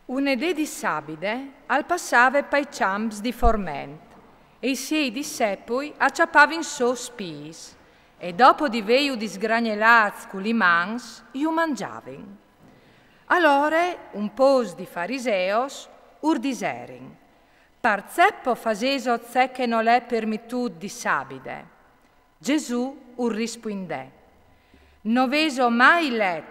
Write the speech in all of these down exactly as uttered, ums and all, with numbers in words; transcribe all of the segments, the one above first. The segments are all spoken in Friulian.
Une dé di sabide al passave pai ciamps di forment, e i siei dissepui a ciapavin sô spîs, e dopo di vêju disgragnelâts cu li mans, ju mangjavin. Alore un pôcs di fariseos ur diserin: «Parcè po fasêso ce che nol è permitût di sabide?» Gesù ur rispuindè: «No vêso mai let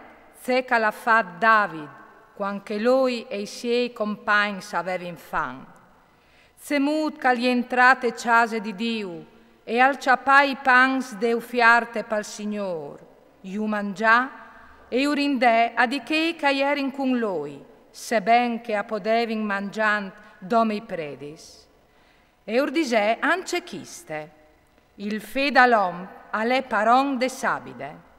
ce che al à fat David, cuant che lui e i siei compagns a vevin fam? Cemût che al jentrà te cjase di Diu e al ciapà i pans de ufiarte pal Signôr, ju mangjà e ju rindè a di chei che a jerin cun lui, seben che a podevin mangjânt dome i predis?» E ur disè ancje chiste: «Il Fi dal om al è paron de sabide.»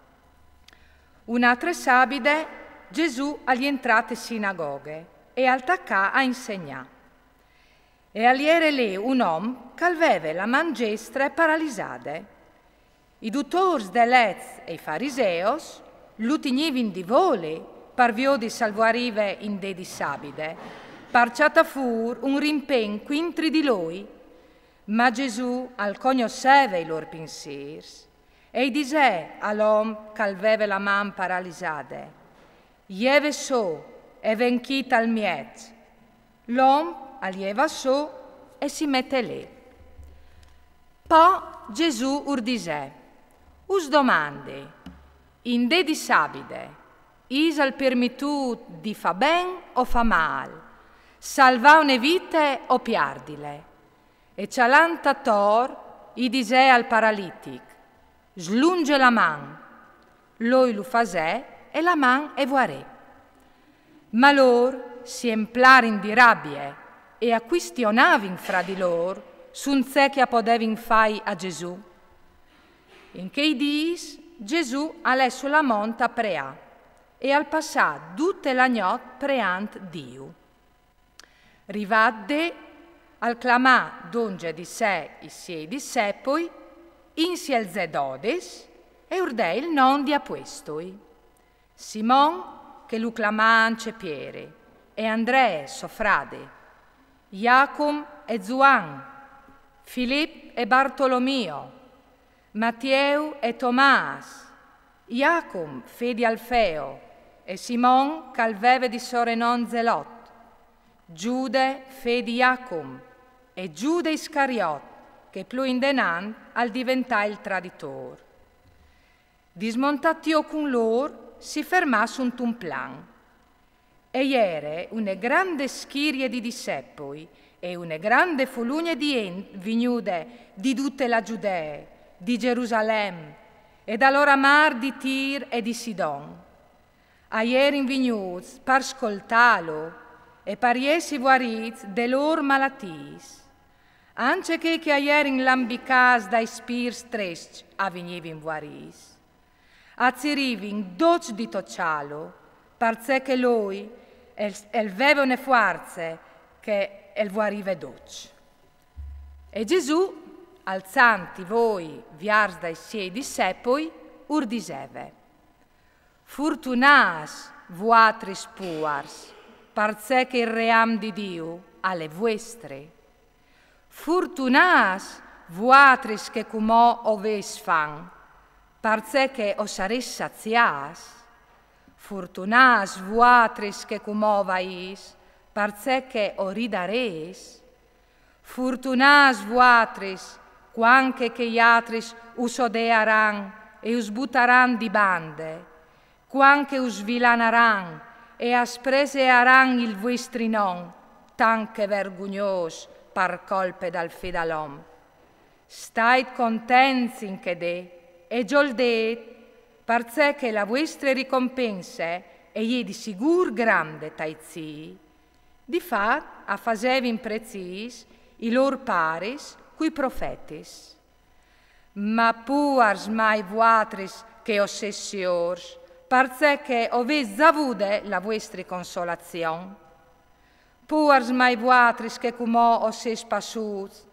Une altre sabide Gesù al jentrà te sinagoghe e al tacà a insegnâ. E al jere lì un om che al veve la man gjestre paralisade. I dutôrs de leç e i fariseos lu tignivin di voli par viodi se al vuarive in dé di sabide, par cjatâ fûr un rimpen cuintri di lui. Ma Gesù al cognosseve i lôr pinsîrs, e i disè al om che al veve la man paralisade: «Jeve sù e ven chi tal mieç.» L'om al jeve sù e si metè lì. Po Gesù ur disè: «Us domandi, in dé di sabide, isal permitût di fâ ben o fâ mâl, salvâ une vite o piardile?» E cjalant ator i disè al paralitic: «Slungje la man.» Lui lu fasè e la man e vuarè. Ma lôr si emplarin di rabie e a cuistionavin fra di lôr sun ce che a podevin fâi a Gesù. In chei dîs Gesù al è su la mont a preâ e al passà dute la gnot preant Diu. Rivât dé, al clamà dongje di se i siei dissepui, insielzè dodis e ur dè il non di apuestui: Simon, che lu clamà ancje Pieri, e Andree, so fradi, Jacum e Zuan, Filip e Bartolomio, Matieu e Tomâs, Jacum, fi di Alfeo, e Simon, che al veve di sorenon Zelot, Giude, fi di Jacum, e Giude Iscariot, che plui indenant al diventà il traditôr. Dismontât jo cun lôr, si fermà suntun plan. E jere une grande schirie di dissepui e une grande fulugne di int vignude di dute la Giudee, di Gjerusalem e dal oramâr di Tir e di Sidon. A jerin vignûts par scoltâlu e par jessi vuarîts de lôr malatiis. Ancje chei che a jerin lambicâts dai spirts triscj a vignivin vuarîts. A cirivin ducj di tocjâlu, parcè che lui el, el veve une fuarce che el vuarive ducj. E Gesù, alçant i voi viers dai siei dissepui, ur diseve: Furtunâts vuatris puars, parcè che il ream di Diu al è vuestri. Furtunâts vuatris che cumò o vês fam, parcè che o sarês saziâts. Furtunâts vuatris che cumò o vaîs, parcè che o ridarês. Furtunâts vuatris, cuant che chei altris us odearan e us butaran di bande, cuant che us vilanaran e a spresearan il vuestri non, tant che vergugnôs par colpe dal Fi dal om. Stait contents in chê dì e zoldêt, parcè che la vuestre ricompense e je di sigûr grande tai cîl. Di fat, a fasevin precîs i lôr paris cui profetis. Ma puars mai vuatris che o sês siôrs, parcè che o vês za vude la vuestri consolazion. Puars mai vuatris che cumò o sês passûts,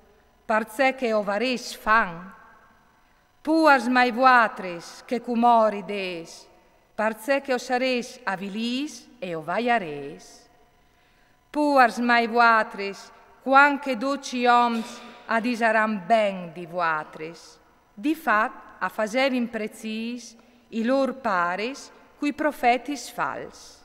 parcè che o varês fam. Puars mai vuatris che cumò o ridês, parcè che o sarês avilîts e o vaiarês. Puars mai vuatris, cuant che doci oms a disaran ben di vuatris. Di fat a fasevin precîs i lôr paris cui profetis fals.